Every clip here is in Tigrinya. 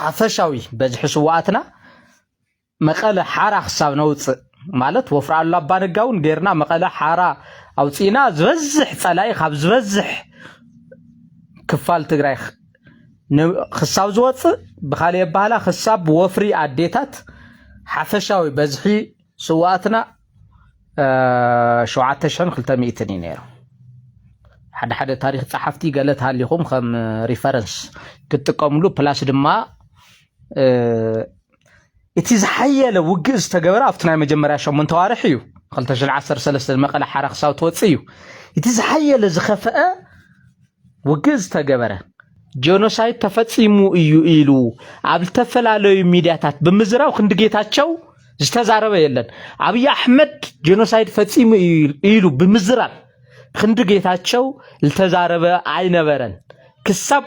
ሓፈሻዊ በዝሒ ስውኣትና መቐለ ሓራ ክሳብ ነውፅእ፣ ማለት ወፍሪ ኣሉላ ኣባነጋ እውን ጌርና መቐለ ሓራ ኣውፂእና፣ ዝበዝሕ ፀላኢ ካብ ዝበዝሕ ክፋል ትግራይ ክ- ን- ክሳብ ዝወፅእ፣ ብካሊእ ኣባህላ ክሳብ ወፍሪ ኣዴታት ሓፈሻዊ በዝሒ ስውኣትና ሸውዓተ ሽሕን ክልተ ሚእትን እዩ ነይሩ። ሓደ ሓደ ታሪክ ፀሓፍቲ ገለ ተሃሊኹም ከም ሪፈረንስ ክትጥቀምሉ፣ ፕላስ ድማ እቲ ዝሓየለ ውግእ ዝተገበረ ኣብቲ ናይ መጀመርያ ሸሞንተ ዋርሕ እዩ። ክልተ ሽሕን ዓሰርተ ሰለስተን መቐለ ሓራ ክሳብ ትወፅእ እዩ እቲ ዝሓየለ ዝኸፈአ ውግእ ዝተገበረ። ጀኖሳይድ ተፈፂሙ እዩ ኢሉ ኣብ ዝተፈላለዩ ሚድያታት ብምዝራብ ክንዲ ጌታቸው ዝተዛረበ የለን። ኣብይ ኣሕመድ ጀኖሳይድ ፈፂሙ እዩ ኢሉ ብምዝራብ ክንዲ ጌታቸው ዝተዛረበ ኣይነበረን። ክሳብ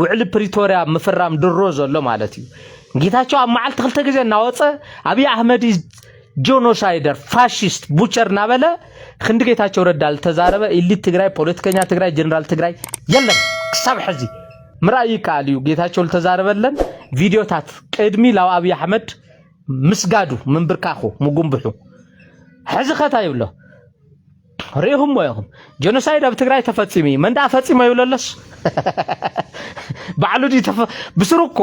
ውዕሊ ፕሪቶርያ ምፍራም ድሮ ዘሎ ማለት እዩ። ጌታቸው ኣብ መዓልቲ ክልተ ግዜ እናወፀ ኣብይ ኣሕመድ ጀኖሳይደር፣ ፋሽስት፣ ቡቸር እናበለ ክንዲ ጌታቸው ረዳ ዝተዛረበ ኢሊት ትግራይ፣ ፖለቲከኛ ትግራይ፣ ጀነራል ትግራይ የለን። ክሳብ ሕዚ ምርኣይ ይከኣል እዩ። ጌታቸው ዝተዛረበለን ቪድዮታት ቅድሚ ላው ኣብይ ኣሕመድ ምስጋዱ፣ ምንብርካኹ፣ ምጉንብሑ ሕዚ ከታ ይብሎ ሪኢኹሞ ኢኹም። ጀኖሳይድ ኣብ ትግራይ ተፈፂሙ እዩ። መን ደኣ ፈፂሞ ይብለለስ ባዕሉ ድዩ ተፈ- ብስሩ እኮ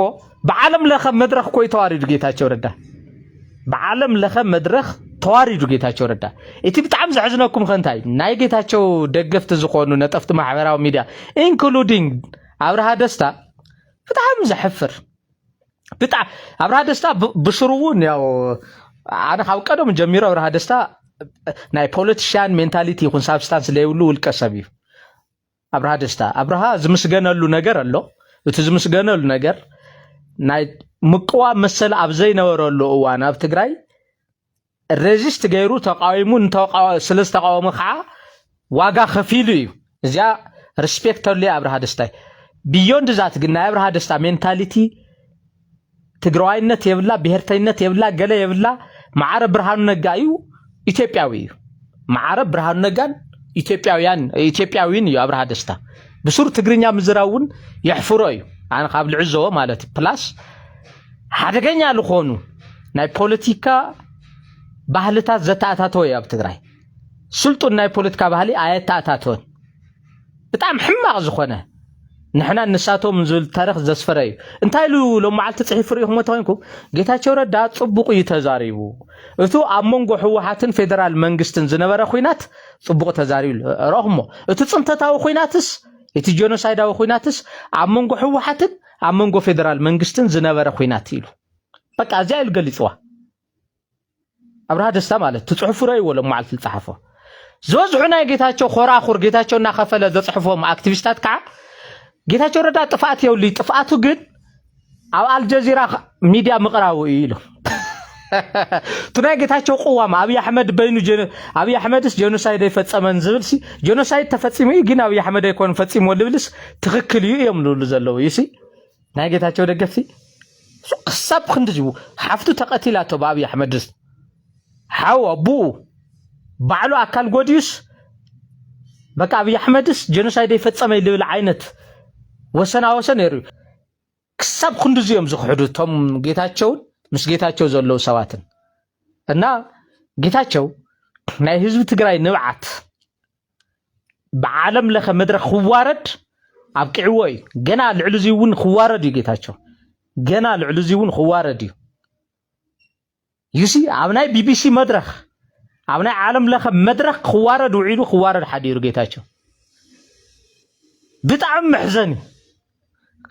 ብዓለም ለኸ መድረኽ እኮ እዩ ተዋሪዱ ጌታቸው ረዳ። ብዓለም ለኸ መድረኽ ተዋሪዱ ጌታቸው ረዳ። እቲ ብጣዕሚ ዘሕዝነኩም ከ እንታይ? ናይ ጌታቸው ደገፍቲ ዝኾኑ ነጠፍቲ ማሕበራዊ ሚድያ፣ ኢንክሉዲንግ ኣብርሃ ደስታ፣ ብጣዕሚ ዘሕፍር። ብጣ ኣብርሃ ደስታ ብ- ብስሩ እውን ያው ኣነ ካብ ቀደም ጀሚሮ ኣብርሃ ደስታ ናይ ፖለቲሽያን ሜንታሊቲ ይኹን ሳብስታንስ ዘይብሉ ውልቀ ሰብ እዩ። ኣብርሃ ደስታ ኣብርሃ ዝምስገነሉ ነገር ኣሎ። እቲ ዝምስገነሉ ነገር ናይ ምቅዋም መሰል ኣብ ዘይነበረሉ እዋን ኣብ ትግራይ ሬዚስት ገይሩ ተቃዊሙ ንተቃዋ- ስለ ዝተቃወመ ከዓ ዋጋ ከፊሉ እዩ። እዚኣ ሪስፔክት ተሉ ኣብርሃ ደስታይ። ቢዮንድ ዛት ግን ናይ ኣብርሃ ደስታ ሜንታሊቲ ትግራዋይነት የብላ፣ ብሄርተይነት የብላ፣ ገለ የብላ። ማዕረ ብርሃኑ ነጋ እዩ፣ ኢትዮጵያዊ እዩ። ማዕረ ብርሃኑ ነጋን ኢትዮጵያውያን ኢትዮጵያዊን እዩ ኣብርሃ ደስታ። ብሱር ትግርኛ ምዝራብ እውን የሕፍሮ እዩ። ኣነ ካብ ልዕዘቦ ማለት እዩ። ፕላስ ሓደገኛ ዝኾኑ ናይ ፖለቲካ ባህልታት ዘተኣታተወ እዩ ኣብ ትግራይ። ስልጡን ናይ ፖለቲካ ባህሊ ኣየተኣታተወን። ብጣዕሚ ሕማቕ ዝኾነ ንሕናን ንሳቶም ዝብል ታሪኽ ዘስፈረ እዩ። እንታይ ኢሉ ሎም መዓልቲ ፅሒፉ ርኢኹሞ ተኮይንኩም? ጌታቸው ረዳ ፅቡቕ እዩ ተዛሪቡ። እቱ ኣብ መንጎ ህወሓትን ፌደራል መንግስትን ዝነበረ ኩናት ፅቡቕ ተዛሪቡ ኢሉ። ረእኹሞ? እቲ ፅንተታዊ ኩናትስ፣ እቲ ጀኖሳይዳዊ ኩናትስ ኣብ መንጎ ህወሓትን ኣብ መንጎ ፌደራል መንግስትን ዝነበረ ኩናት ኢሉ። በቃ እዚኣ ኢሉ ገሊፅዋ። ኣብርሃ ደስታ ማለት ትፅሑፉ ረእይዎ ሎም መዓልቲ ዝፀሓፎ። ዝበዝሑ ናይ ጌታቸው ኮራኹር ጌታቸው እናኸፈለ ዘፅሕፎም ኣክቲቪስታት ከዓ ጌታቸው ረዳ ጥፍኣት የብሉ። ጥፍኣቱ ግን ኣብ ኣልጀዚራ ሚድያ ምቕራቡ እዩ ኢሉ። እቲ ናይ ጌታቸው ቅዋም ኣብይ ኣሕመድ በይኑ ጀኖ- ኣብይ ኣሕመድስ ጀኖሳይድ ኣይፈፀመን ዝብል ሲ ጀኖሳይድ ተፈፂሙ እዩ ግን ኣብይ ኣሕመድ ኣይኮን ፈፂሞ ልብልስ ትኽክል እዩ እዮም ዝብሉ ዘለዉ እዩ ሲ ናይ ጌታቸው ደገፍቲ እሱ ክሳብ ክንዲ ዝቡ ሓፍቱ ተቐቲላቶ ብኣብይ ኣሕመድስ ሓው ኣቡኡ ባዕሉ ኣካል ጎድዩስ በቃ ኣብይ ኣሕመድስ ጀኖሳይድ ኣይፈፀመ ልብል ዓይነት ወሰና ወሰን ነይሩ እዩ። ክሳብ ክንዲ እዚኦም ዝኽሕዱ እቶም ጌታቸውን ምስ ጌታቸው ዘለዉ ሰባትን እና ጌታቸው ናይ ህዝቢ ትግራይ ንብዓት ብዓለም ለኸ መድረክ ክዋረድ ኣብቂዕዎ እዩ። ገና ልዕሊ እዚ እውን ክዋረድ እዩ ጌታቸው። ገና ልዕሊ እዚ እውን ክዋረድ እዩ። ዩሲ ኣብ ናይ ቢቢሲ መድረክ ኣብ ናይ ዓለም ለኸ መድረክ ክዋረድ ውዒሉ ክዋረድ ሓዲሩ ጌታቸው። ብጣዕሚ መሕዘኒ።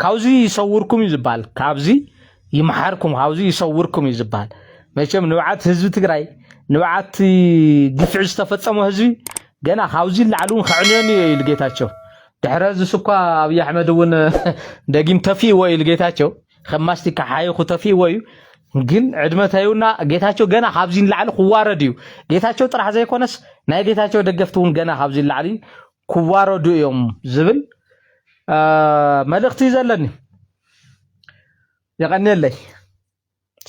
ካብዚ ይሰውርኩም እዩ ዝበሃል፣ ካብዚ ይምሓርኩም፣ ካብዚ ይሰውርኩም እዩ ዝበሃል። መቸም ንብዓት ህዝቢ ትግራይ ንብዓት ግፍዒ ዝተፈፀሞ ህዝቢ ገና ካብዚ ላዕሊ እውን ከዕንዮኒ እየ ኢሉ ጌታቸው። ድሕረ እዚ ስኳ ኣብይ ኣሕመድ እውን ደጊም ተፊእዎ ኢሉ ጌታቸው ከም ማስቲካ ሓይኹ ተፊእዎ እዩ። ግን ዕድመ ተይውና ጌታቸው ገና ካብዚ ንላዕሊ ክዋረድ እዩ። ጌታቸው ጥራሕ ዘይኮነስ ናይ ጌታቸው ደገፍቲ እውን ገና ካብዚ ንላዕሊ ክዋረዱ እዮም ዝብል መልእኽቲ እዩ ዘለኒ። የቐንየለይ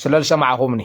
ስለ ዝሰማዕኹምኒ።